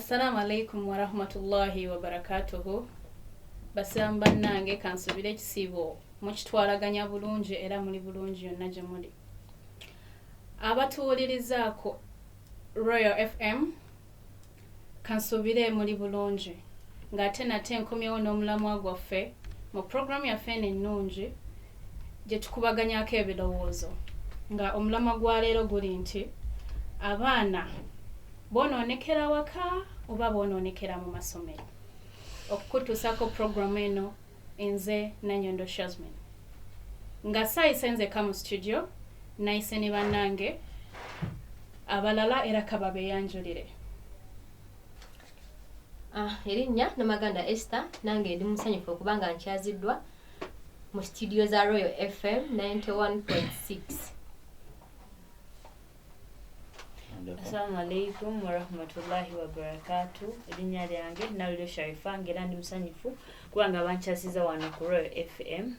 Assalamu alaikum warahmatullahi wabarakatuhu. Basiraamu bannange, kansubire ekisiibo mukitwalaganya bulungi era muli bulungi yonna gye muli. Abatuwulirizaako Royal FM, kansubire muli bulungi, ng'ate nate nkomyewo n'omulamwa gwaffe mu puroguramu yaffe eno ennungi gye tukubaganyako ebirowoozo, nga omulamwa gwa leero guli nti abaana bonoonekera waka oba bonoonekera mu masomero. Okukutuusako puroguramu eno nze Nanyondo Shasmin, nga saayise nzekka mu studio, nayise ne bannange abalala era kababeeyanjulire. Ah, erinnya Namaganda Esther, nange ndi musanyufu okuba nga nkyaziddwa mu studio za Royal FM 91.6. Assalamu alaikum warahmatullahi wabarakatu. Erinnya lyange Nalulyo Sharifa, ng'era ndi musanyufu kubanga bankyasiza wano ku Royal FM.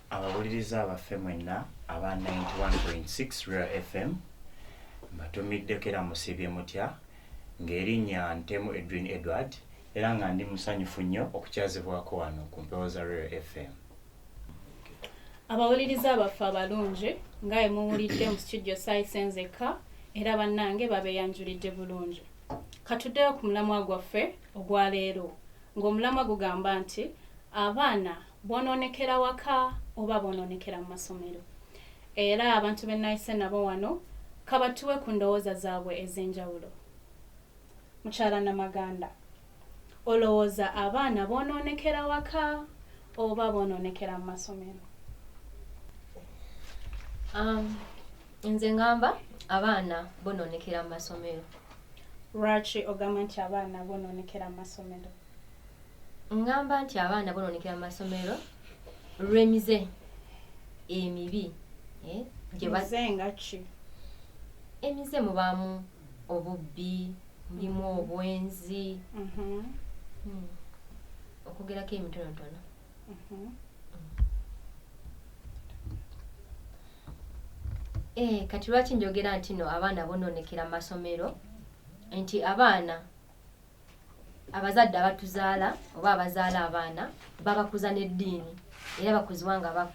Abawuliriza abaffe mwenna aba 91.6 Royal FM, mbatumiddeko era musiibye mutya? Ng'erinnya Ntemu Edwin Edward, era nga ndi musanyufu nnyo okukyazibwako wano ku mpewo za Royal FM. Abawuliriza baffe abalungi, nga bwe muwulidde mu studio saayise nzekka era bannange babeeyanjulidde bulungi. Katuddeyo ku mulamwa gwaffe ogwa leero, ng'omulamwa gugamba nti abaana bonoonekera waka oba bonoonekera mu masomero. Era abantu be nayise nabo wano kabatuwe ku ndowooza zaabwe ez'enjawulo. Mukyala Namaganda, olowooza abaana bonoonekera waka oba bonoonekera mu masomero? Nze ngamba abaana bonoonekera mu masomero. Lwaki ogamba nti abaana bonoonekera mu masomero? Ngamba nti abaana bonoonekera mu masomero lw'emize emibi Mize nga ki? Emize mubaamu obubbi, mulimu obwenzi, okwogerako emitonotono. Kati lwaki njogera nti no abaana bonoonekera mu masomero? Nti abaana, abazadde abatuzaala oba abazaala abaana babakuza n'eddiini, era bakuzibwa nga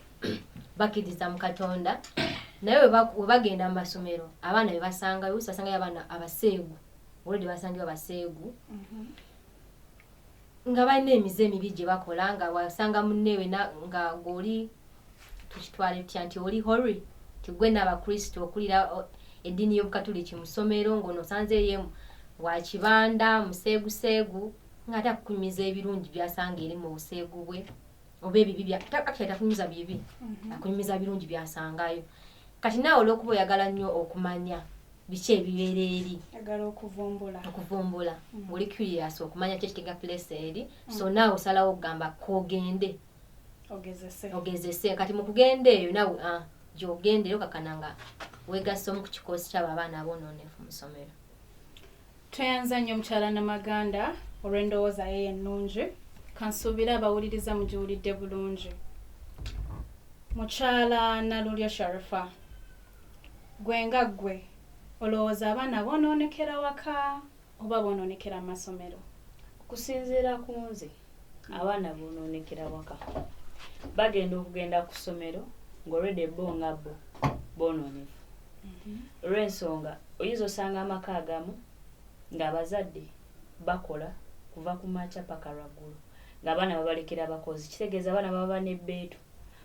bakkiriza mu Katonda. Naye we bagenda mu masomero, abaana be basangayo, oluusi basangayo abaana abaseegu, olwedde basangibwa baseegu nga balina emize emibi gye bakola, nga wasanga munneewe nga gw'oli, tukitwale tutya nti oli hori ti gwe n'Abakristo okulira eddiini y'Obukatuliki mu ssomero, ng'ono osanze ye wa kibanda museeguseegu, ng'ate akukunyumiza ebirungi by'asanga eri mu buseegu bwe oba ebibi actually takunyumiza bibi, akunyumiza birungi by'asangayo. Kati naawe olw'okuba oyagala nnyo okumanya biki ebibeera eri, Ayagala okuvumbula. Okuvumbula, oli curious okumanya ki ekitega place eri, so naawe osalawo okugamba kogende ogezese. Ogezese. Kati mu kugenda eyo naawe gy'ogenda era okakana nga weegasse omu ku kikoosi ky'abo abaana aboonoonefu mu ssomero. Tweyanza nnyo mukyala Namaganda olw'endowooza ye ennungi. Kansuubire abawuliriza mugiwulidde bulungi. Mukyala Nalulyo Sharifa, gwe nga ggwe olowooza abaana boonoonekera waka oba boonoonekera mu masomero? Okusinziira ku nze, abaana boonoonekera waka. Bagenda okugenda ku ssomero ng'olwedde bo nga bo boonoonefu, olw'ensonga oyinza osanga amaka agamu ng'abazadde bakola kuva ku makya paka lwaggulo, ng'abaana babalekera abakozi. Kitegeeza abaana baba n'ebbeetu,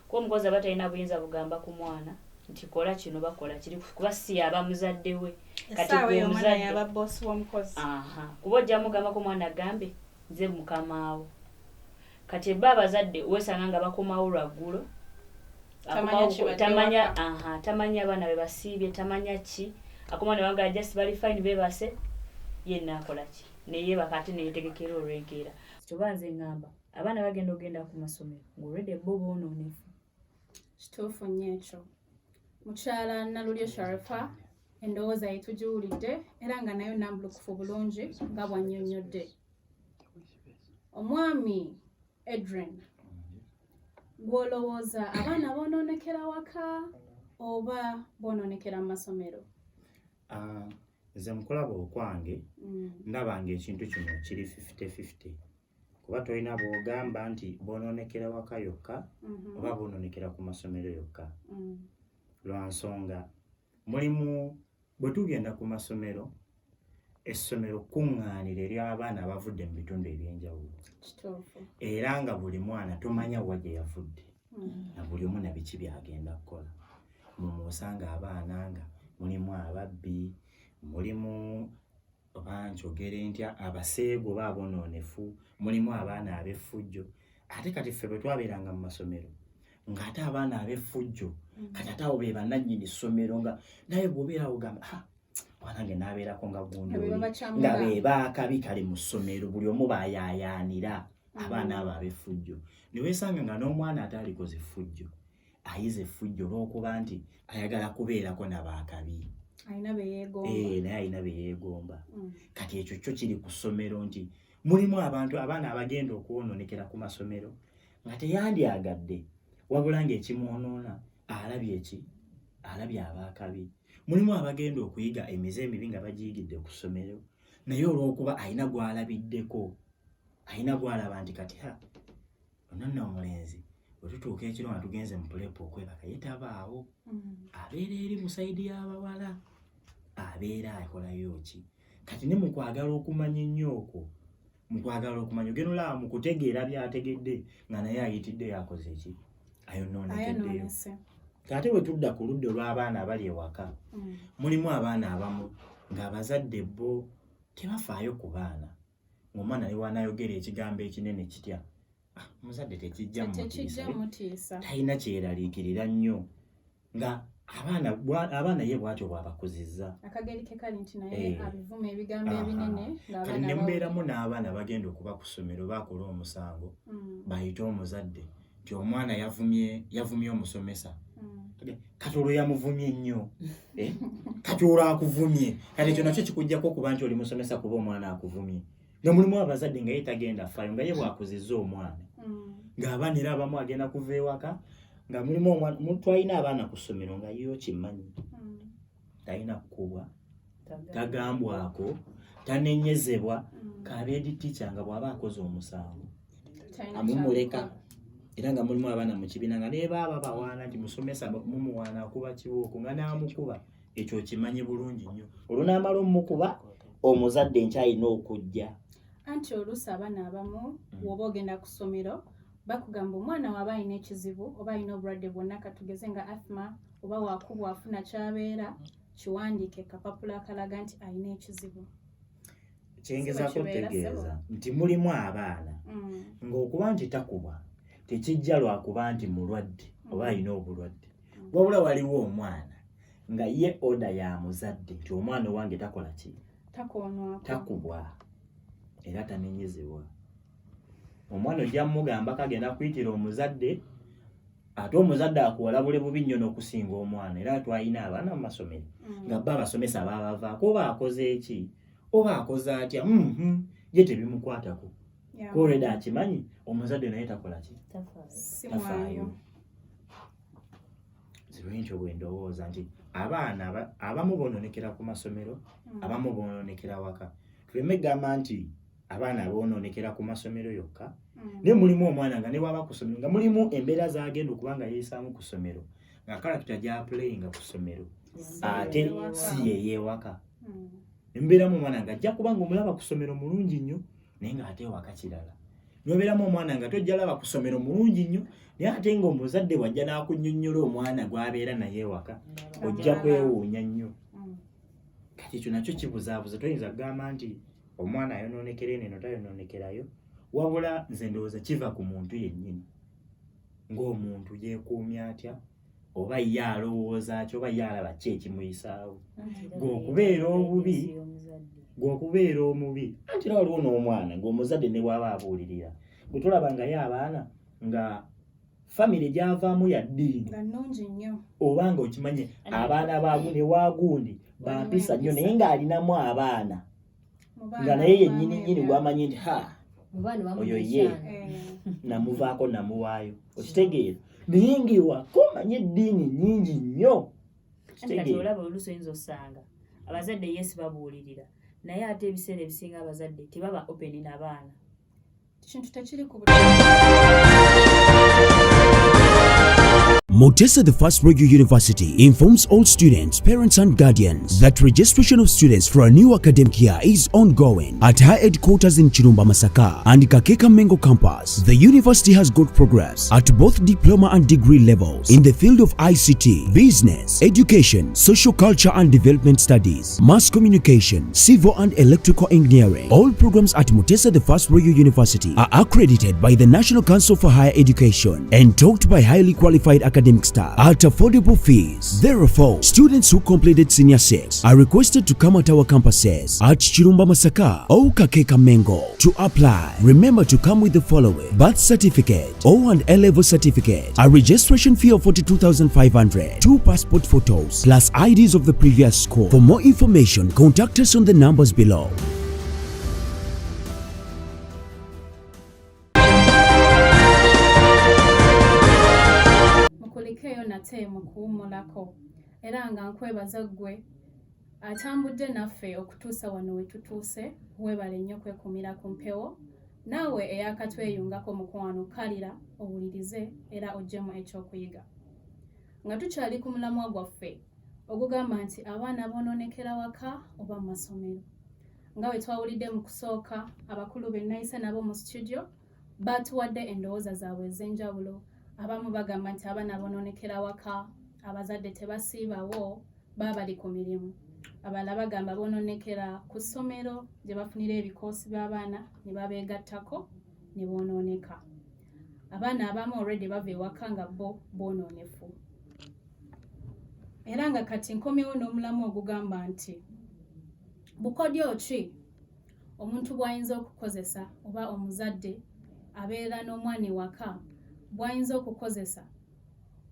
kuba omukozi aba talina buyinza bugamba ku mwana nti kola kino, bakola kiri, kuba si yaba muzadde we. Kati essaawa eyo omwana yaba boosi w'omukozi. Aha, kuba ojja mugambako omwana agambe nze mukamaawo. Kati eba abazadde weesanga nga bakomawo lwaggulo, Tamanya kibadde tamanya waka. Aha, tamanya abaana be basiibye, tamanya ki. Akomawo ne bagamba just bali fine, beebase, ye naakola ki? Neyeebaka ate neyetegekera olw'enkeera. Kyoba nze ngamba abaana bagenda okugenda ku masomero ng'olwedde bo boonoonefu. Kituufu nnyo ekyo. Mukyala Nalulyo Sharifa, endowooza ye tugiwulidde era nga nayo nambulukufu bulungi nga bw'annyonnyodde. Omwami Edrin, gw'olowooza abaana boonoonekera waka oba boonoonekera mu masomero? Ah, Nze mukulaba okwange ndaba ng'ekintu kino kiri 50-50, kuba tolina bw'ogamba nti bonoonekera waka yokka oba bonoonekera ku masomero yokka, lwa nsonga mulimu bwe tugenda ku masomero, essomero kuŋŋaaniro ery'abaana abavudde mu bitundu ebyenjawulo, era nga buli mwana tomanya wa gye yavudde na buli omu na biki byagenda kukola. Mumwosanga abaana nga mulimu ababbi, mulimu oba nkyogere ntya, abaseegu oba abonoonefu, mulimu abaana ab'effujjo. Ate kati ffe bwe twabeeranga mu masomero, ng'ate abaana ab'effujjo kati ate awo be bannannyini ssomero, nga naye bw'obeerawo ogamba, "Ah, wanange naabeerako nga gundi Nga be oli," babacamula. nga be baakabi kale mu ssomero, buli omu bayaayaanira abaana abo ab'effujjo. Ne weesanga nga n'omwana ataalikoze effujjo ayize effujjo olw'okuba nti ayagala kubeerako nabaakabi. Alina be yeegomba. Eh, naye alina be yeegomba. Kati ekyo kyo kiri ku ssomero nti mulimu abantu, abaana abagenda okwonoonekera ku masomero nga teyandyagadde, wabula ng'ekimwonoona alabye eki, alabye abaakabi. Mulimu abagenda okuyiga emize emibi nga bagiyigidde ku ssomero, naye olw'okuba alina gw'alabiddeko, alina gw'alaba nti kati ha, ono nno omulenzi bwe tutuuka ekiro nga tugenze mu pulepu okwebaka, ye tabaawo, abeera eri mu sayidi y'abawala, abeera akolayo ki. Kati ne mu kwagala okumanya ennyo okwo, mu kwagala okumanya, ogenda olaba mu kutegeera by'ategedde nga naye ayitidde yakoze ki, ayonoonekeddeyo. Ayonoonese. Ate bwe tudda ku ludda olw'abaana abali ewaka, mulimu abaana abamu ng'abazadde bo tebafaayo ku baana, ng'omwana ne bw'anaayogera ekigambo ekinene kitya, ah, omuzadde tekijja Tekijja mutiisa, mutiisa. Talina kyeraliikirira nnyo, nga abaana ye bw'atyo bw'abakuzizza. Akageri ke kali nti naye abivuma ebigambo ebinene Kati ng'abaana ne mubeeramu bawulira. n'abaana bagenda okuba ku ssomero bakola omusango, bayite omuzadde nti omwana yavumye omusomesa. Kati olwo yamuvumye nnyo, eh? Kati olwo akuvumye, kati ekyo nakyo kikuggyako okuba nti oli musomesa, kuba omwana akuvumye. Nga mulimu abazadde nga ye tagenda faayo, nga ye bw'akuzizza omwana, ng'abaana era abamu agenda kuva ewaka nga mulimu omwana twalina abaana ku ssomero nga yo kimanyi talina kukubwa, tagambwako, tanenyezebwa, kabeedi tica nga bw'aba akoze omusango Talina amumuleka. kyakukola. Era nga mulimu abaana mu kibiina nga ne baaba bawaana nti musomesa mumuwaana akuba kibooko, nga n'amukuba ekyo okimanyi bulungi nnyo, olunaamala omukuba, omuzadde nkyalina okujja. Anti oluusi abaana abamu bw'oba ogenda ku ssomero bakugamba omwana waaba alina ekizibu oba alina obulwadde bwonna, katugeze nga asthma, oba wakubwa afuna kyabeera, kiwandiike kapapula akalaga nti alina ekizibu. Kyengezaako Siba kibeera, otegeeza nti mulimu abaana ng'okuba nti takubwa tekijja lwakuba nti mulwadde oba alina obulwadde, wabula waliwo omwana nga ye oda ya muzadde nti omwana owange takola ki, Takoonwako. Takubwa era tanenyezebwa. Omwana ojja mugamba kagenda kuyitira omuzadde, ate omuzadde akuwalabule bubi nnyo n'okusinga omwana. Era twalina abaana mu masomero nga bo abasomesa baabavaako, oba akoze eki oba akoze atya, ye tebimukwatako. Already akimanyi omuzadde naye takola ki, Si tafaayo. mwayo. Zirwentyo bwe ndowooza nti abaana abamu boononekera ku masomero, abamu boononekera waka. Tuleme gamba nti abaana boononekera ku masomero yokka, naye mulimu omwana nga ne bwaba ku ssomero nga mulimu embeera z'agenda okuba nga yeeyisaamu ku ssomero, nga character gy'aplayinga ku ssomero ate si yeyeewaka. Embeeramu omwana nga ajja kuba nga omulaba ku ssomero mulungi nnyo, naye ng'ate ewaka kirala. Nobeeramu omwana nga tojja laba ku ssomero mulungi nnyo, naye ate ng'omuzadde bw'ajja n'akunnyonnyola omwana gw'abeera naye ewaka, ojja kwewuunya nnyo. Kati ekyo nakyo kibuzaabuza, toyinza kugamba nti omwana ayonoonekera eno, eno tayonoonekerayo, wabula nze ndowooza kiva ku muntu yennyini, ng'omuntu yeekuumya atya, oba ye alowooza ki, oba ye alaba ki ekimuyisaawo. Gw'okubeera omubi, anti era waliwo n'omwana ng'omuzadde ne bw'aba abuulirira, gwe tolaba nga ye abaana nga famire gy'avaamu ya ddiini Nga nnungi nnyo. Oba nga okimanye abaana baagu ne waagundi bampisa nnyo, naye ng'alinamu abaana Mu baana nga naye mubaamu yennyini nnyini gw'amanyi nti ha, Mu baana bamu oyo ye. ekyana. Namuvaako namuwaayo, okitegeera, naye ng'ewaka omanye eddiini nnyingi nnyo. Anti kati Okitegeera? olaba oluusi oyinza osanga Abazadde yes babuulirira, naye ate ebiseera ebisinga abazadde tebaba open n'abaana. Kintu tekiri ku Mutesa the First Radio University informs all students, parents and guardians that registration of students for a new academic year is ongoing at her headquarters in Chirumba, Masaka and Kakeka Mengo campus. The university has got progress at both diploma and degree levels in the field of ICT, business, education, social culture and development studies, mass communication, civil and electrical engineering. All programs at Mutesa the First Radio University are accredited by the National Council for Higher Education and taught by highly qualified academic staff at affordable fees. Therefore, students who completed Senior 6 are requested to come at our campuses at Chirumba Masaka or Kakeka Mengo to apply. Remember to come with the following: birth certificate, O and A level certificate, a registration fee of 42,500, 2 passport photos, plus IDs of the previous school. For more information, contact us on the numbers below. Mukulikeeyo nate mu kuwummulako, era nga nkwebaza ggwe atambudde naffe okutuusa wano we tutuuse. Weebale nnyo kwekumira ku mpewo. Naawe eyakatweyungako, mukwano, kalira owulirize era oggyemu ekyokuyiga. Nga tukyali ku mulamwa gwaffe ogugamba nti abaana bonoonekera waka oba mu masomero, nga bwe twawulidde mu kusooka, abakulu be nayise nabo mu studio batuwadde endowooza zaabwe ez'enjawulo. Abamu bagamba nti abaana bonoonekera waka, abazadde tebasiibawo, baba bali ku mirimu. Abalala bagamba bonoonekera ku ssomero gye bafunira ebikoosi by'abaana ne babeegattako ne boonooneka. Abaana abamu already bava ewaka nga bo boonoonefu. Era nga kati nkomyewo n'omulamu ogugamba nti bukodyo ki omuntu bw'ayinza okukozesa, oba omuzadde abeera n'omwana ewaka bw'ayinza okukozesa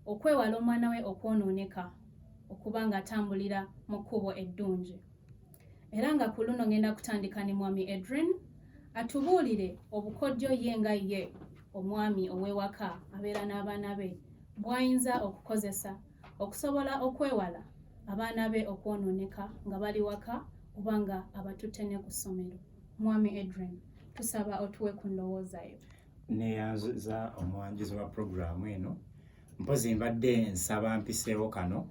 okwewala omwana we okwonooneka, okuba ng'atambulira mu kkubo eddungi. Era nga ku luno ngenda kutandika ne Mwami Edrin atubuulire obukodyo ye nga ye omwami ow'ewaka abeera n'abaana be bw'ayinza okukozesa okusobola okwewala abaana be okwonooneka nga bali waka oba nga abatutte ne ku ssomero. Mwami Edrin, tusaba otuwe ku ndowooza yo. Neyanziza omwanjuzi wa puroguramu eno. Mpozi mbadde nsaba mpiseewo kano,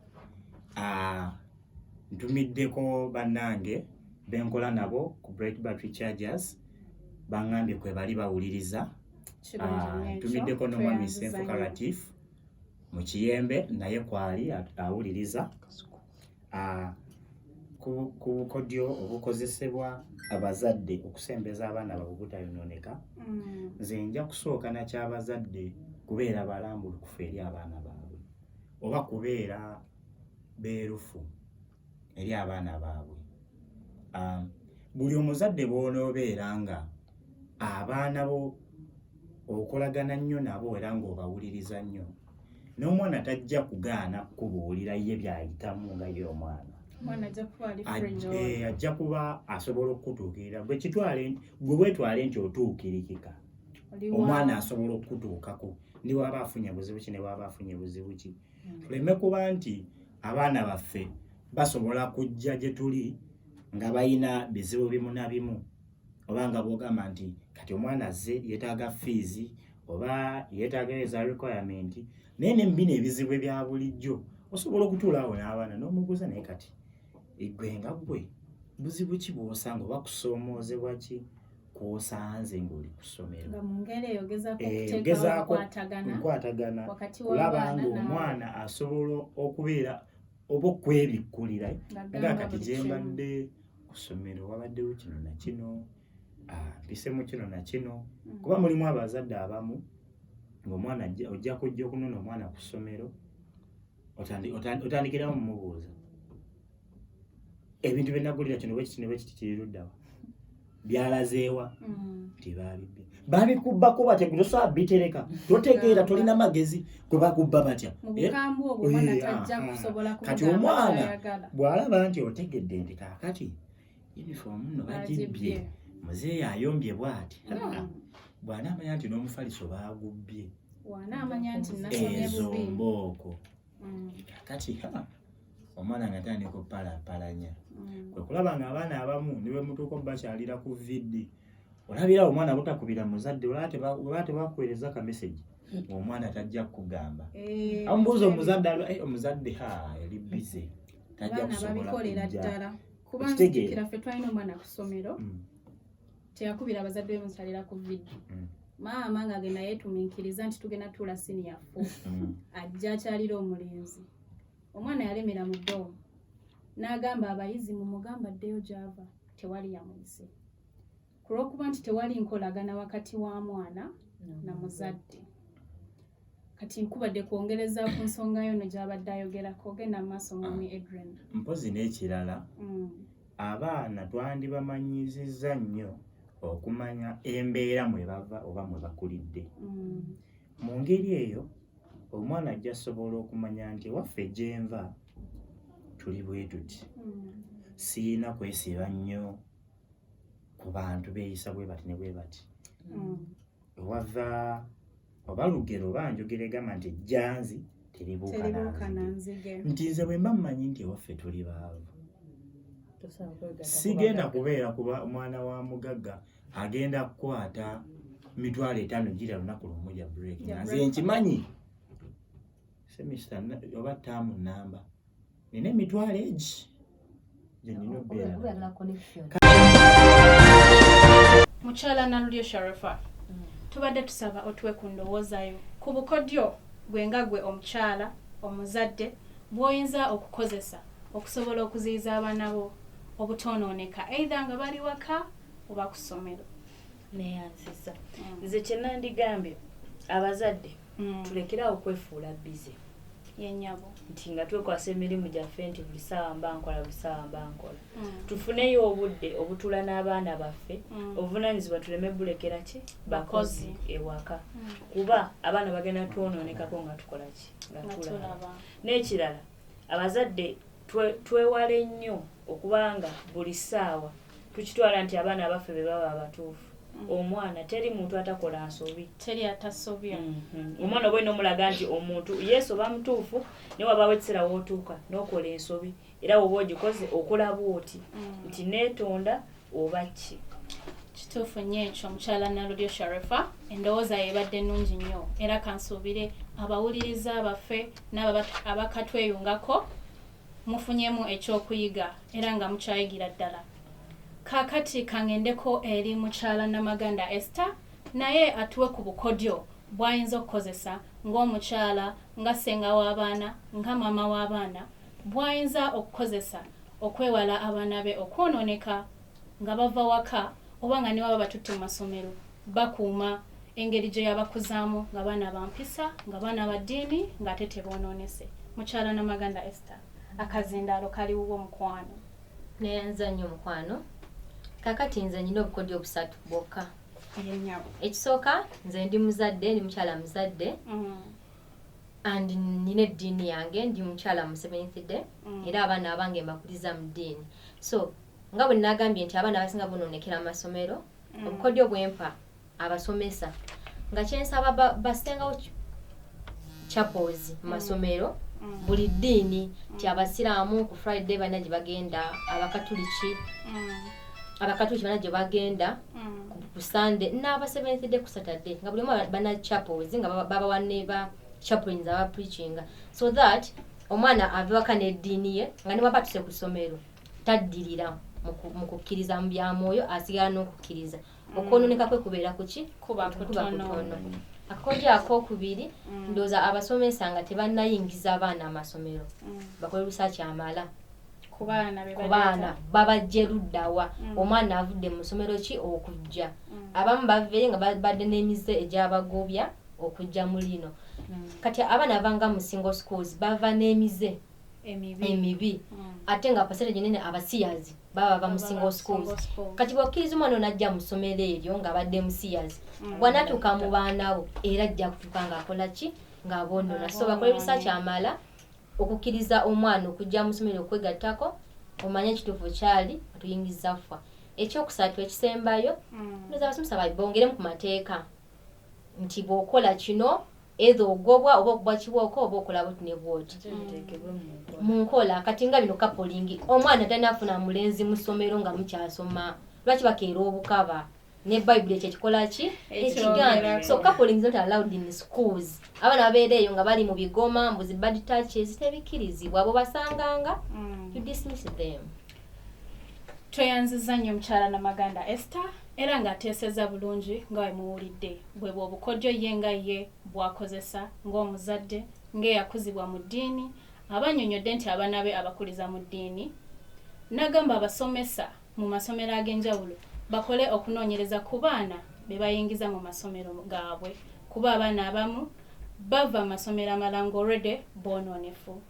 ntumiddeko bannange benkola nabo ku Bright Battery Chargers, baŋŋambye kwe bali bawuliriza. Kirungi nnyo ekyo. Ntumiddeko n'omwami Tweyanziza Senfuka nnyo. Latif mu Kiyembe, naye kwali awuliriza. Ku bukodyo obukozesebwa abazadde okusembeza abaana baabwe obutayonooneka, nze nja kusooka nakyabazadde kubeera balambulukufu eri abaana baabwe oba kubeera beerufu eri abaana baabwe. Buli omuzadde bw'onoobeera nga abaana bo okolagana nnyo nabo era ng'obawuliriza nnyo, n'omwana tajja kugaana kukubuulira ye by'ayitamu nga ye omwana. Omwana ajja kuba ali free gy'oli. Ajja kuba asobola okukutuukirira. Gwe kitwale, gwe weetwale nti otuukirikika. Oli wa- Omwana asobola okukutuukako ne waba afunye buzibu ki, ne waba afunye buzibu ki. Tuleme kuba nti abaana baffe basobola kujja gye tuli nga balina bizibu bimu na bimu, oba nga bw'ogamba nti kati omwana azze yeetaaga fiizi oba yeetaaga eza requirement, naye ne bino ebizibu ebya bulijjo osobola okutuula awo n'abaana n'omubuuza, naye kati gwe nga ggwe buzibu ki bw'osanga oba kusoomoozebwa ki kw'osanze ng'oli ku ssomero? Nga mu ngeri eyo ogezaako okuteekawo Ogezaako enkwatagana nkwatagana wakati kulaba w'abaana ng'omwana asobola okubeera oba okwebikkulira ng'agamba nga kati buli gye kimu. mbadde ku ssomero wabaddewo kino na kino, mpisemu kino na kino. Kuba mulimu abazadde abamu ng'omwana ojja kujja okunona omwana ku ssomero, otandikirawo mumubuuza ebintu bye nagulira kino bwekiti ne bwekiti kiri luddawa, byalazeewa? Nti babibbye, babikubbako batya? Gwe tosobola bitereka, totegeera, tolina magezi, gwe bakubba batya? Mu bukambwe obwo omwana tajja kusobola Kati kumugamba omwana ky'ayagala. bw'alaba nti otegedde nti kaakati uniform nno bagibbye, Bagibbye. muzeeyi ayombye bw'ati, bw'anaamanya nti n'omufaliso baagubbye, Wanaamanya nti nasomye ezo bubi. mbooko. Kakati ha, Omwana nga atandika okupalaapalanya, kwe kulaba nga abaana abamu ne bwe mutuuka obakyalira ku VD, olabirawo omwana butakubira muzadde, olaba oba tebakuweereza ka message, omwana tajja kukugamba. Eh, Amubuuza omuzadde, omuzadde ha eri busy, tajja abaana kusobola babikolera kujja. ddala, kuba Okitegeera? nzijukira ffe twalina omwana ku ssomero, teyakubira abazadde be mukyalira ku vidiyo. Maama ng'agenda yeetumiikiriza nti tugenda tuula siniya four, ajja akyalira omulenzi. Omwana yalemera mu dorm, n'agamba abayizi, mumugamba addeyo gy'ava. Tewali yamuyise, ku lw'okuba nti tewali nkolagana wakati wa mwana na muzadde. Kati nkubadde kwongereza ku nsonga yono gy'abadde ayogerako. Ogenda mu maaso, mwami Edren. Mpozi n'ekirala, abaana twandibamanyizizza nnyo okumanya embeera mwe bava oba mwe bakulidde. Mu ngeri eyo omwana ajja sobola okumanya nti ewaffe gyenva tuli bwe tuti, siyina kwesiba nnyo ku bantu beeyisa bwe bati ne bwe bati. Ewava oba lugero oba njogera egamba nti ejjanzi teribuuka Teribuuka na na nzige. nzige. Nti nze bwe mba mmanyi nti ewaffe tuli baavu, Tosobola kwegatta ku sigenda bagagga. kubeera kuba omwana wa mugagga agenda kukwata 50,000 gira lunaku lumu gya break, Gya nga nze break. nkimanyi semester oba taamu namba nina emitwalo egi gye nina Oba obeera. oyagala connection. Mukyala Nalulyo Sharifa, tubadde tusaba otuwe ku ndowoozayo ku bukodyo gwe nga gwe omukyala omuzadde bw'oyinza okukozesa okusobola okuziyiza abaana bo obutoonooneka, either nga bali waka oba ku ssomero. Neyanziza. Nze kyenandigambye abazadde, tulekerawo okwefuula busy Yennyabo. nti nga twekwasa emirimu gyaffe, nti buli ssaawa mba nkola, buli ssaawa mba nkola. Tufuneyo obudde obutuula n'abaana baffe. Obuvunaanyizibwa tuleme bulekera ki bakozi ewaka, kuba abaana bagenda twonoonekako nga tukola ki, nga Nga tulaba. tulaba. N'ekirala, abazadde twewale nnyo okubanga buli ssaawa tukitwala nti abaana baffe be baba abatuufu. Omwana, teri muntu atakola nsobi. Teri atasobya. Omwana oba olina omulaga nti omuntu yesu oba mutuufu, naye wabaawo ekiseera wootuuka n'okola ensobi, era woba ogikoze okola bwoti nti neetonda oba ki. Kituufu nnyo ekyo, mukyala Nalulyo Sharifa. Endowooza yebadde nnungi nnyo, era kansuubire abawuliriza baffe n'abo abakatweyungako mufunyemu ekyokuyiga era nga mukyayigira ddala. Kaakati kangendeko eri mukyala Namaganda Esther, naye atuwe ku bukodyo bw'ayinza okukozesa ng'omukyala, nga ssenga w'abaana, nga maama w'abaana, bw'ayinza okukozesa okwewala abaana be okwonooneka nga bava waka, oba nga ne baba batutte mu masomero, bakuuma engeri gye yabakuzaamu nga baana ba mpisa, nga baana ba ddiini, ng'ate teboonoonese. Mukyala Namaganda Esther, akazindaalo kaliwo, mukwano. Neyanza nnyo, mukwano. Kakati nze nyina obukodyo busatu bwokka. Yennyabo. Ekisooka, nze ndi muzadde, ndi mukyala muzadde, and nina eddiini yange, ndi mukyala mu Seventh Day, era abaana abange mbakuliza mu ddiini. So nga bwe nagambye nti abaana abasinga bonoonekera mu masomero, obukodyo bwempa abasomesa nga kyensaba bassengawo chapels mu masomero, buli ddiini, nti abasiraamu ku Friday balina gye bagenda, abakatuliki balina gye bagenda ku Sunday, n'aba Seventh Day ku Saturday, nga buli omu bana chapels, nga babawa ne ba chaplains aba preachinga, so that omwana ave waka n'eddiini ye, nga ne bwaba atuse ku ssomero taddirira mu kukkiriza mu bya mwoyo, asigala n'okukkiriza. Okwononeka kwe kubeera kuki? Kuba Kuba kutono. kutono. Akakodyo akokubiri, ndowooza abasomesa nga tebannayingiza abaana amasomero, bakole research amala ku baana be ku baana babajje luddawa, omwana avudde mu ssomero ki okujja. Abamu baveeyo nga badde n'emize egyabagobya okujja mu lino. Kati abaana abanga mu single schools bava n'emize emibi. Emibi. Ate nga percentage nene abasiyazi baba bava mu Baba single schools. Single schools. Kati bw'okkiriza omwana ono ajja mu ssomero eryo ng'abadde musiyazi, bw'anaatuuka mu baana bo era ajja kutuuka ng'akola ki? Ng'aboonona. So bakole research amala okukkiriza omwana okujja mu ssomero okwegattako, omanye ekituufu kyali atuyingiza ffa. Ekyokusatu ekisembayo, ndowooza abasomesa bongeremu ku mateeka nti bw'okola kino Either ogobwa oba okubwa kibooko oba okola bwoti ne bwoti. Ate biteekebwe mu nkola. Mu nkola kati nga bino coupling, omwana tanafuna mulenzi mu ssomero nga mukyasoma, lwaki bakeera obukaba? Ne Bayibuli ekyo ekikola ki? Ekyogera. Ekigaana. So coupling is not allowed in schools. Abaana babeera eyo nga bali mu bigoma, mbuzi bad touches, tebikkirizibwa. Abo basanganga, you dismiss them. Tweyanziza nnyo omukyala Namaganda Esther, era ng'ateesezza bulungi nga bwe muwulidde bwe bwe obukodyo ye nga ye bw'akozesa ng'omuzadde ng'eyakuzibwa mu ddiini. Abannyonnyodde nti abaana be abakuliza mu ddiini, n'agamba abasomesa mu masomero ag'enjawulo bakole okunoonyereza ku baana be bayingiza mu masomero gaabwe, kuba abaana abamu bava mu masomero amalala ng'already boonoonefu.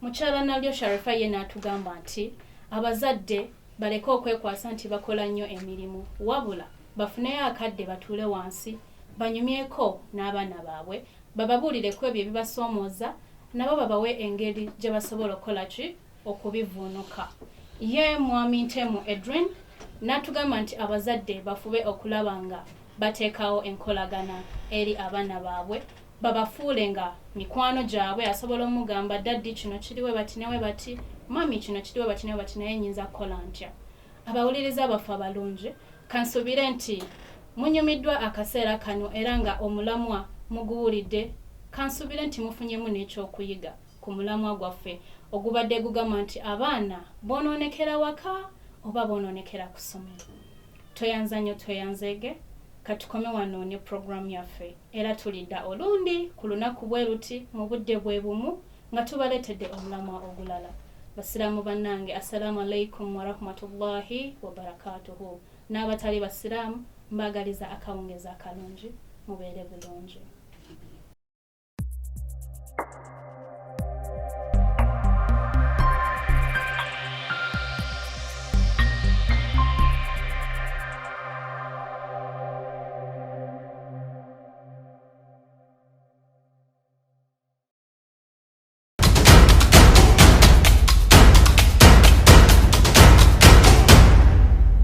Mukyala Nalyo Sharifa ye n'atugamba nti abazadde baleke okwekwasa nti bakola nnyo emirimu, wabula bafuneyo akadde batuule wansi banyumyeko n'abaana baabwe, bababuulireko ebyo ebibasoomooza, nabo babawe engeri gye basobola okukola ki okubivuunuka. Ye mwami Ntemu Edrin n'atugamba nti abazadde bafube okulaba nga bateekawo enkolagana eri abaana baabwe, babafuule nga mikwano gyabwe, asobola omugamba, "Daddy, kino kiriwe bati newe bati, mummy, kino kiriwe bati newe bati, naye nyinza kukola ntya?" Abawuliriza baffe abalungi, kansuubire nti munyumiddwa akaseera kano era nga omulamwa muguwulidde. Kansuubire nti mufunyemu n'ekyokuyiga ku mulamwa gwaffe ogubadde gugamba nti abaana bonoonekera waka oba bonoonekera ku ssomero. Tweyanza nnyo, tweyanzeege. Katukome wano ne puroguramu yaffe, era tulidda olundi ku lunaku bwe luti mu budde bwe bumu nga tubaleetedde omulamwa ogulala. Basiraamu bannange, assalamu alaikum warahmatullahi wabarakatuhu. N'abatali basiraamu, mbaagaliza akawungezi akalungi, mubeere bulungi.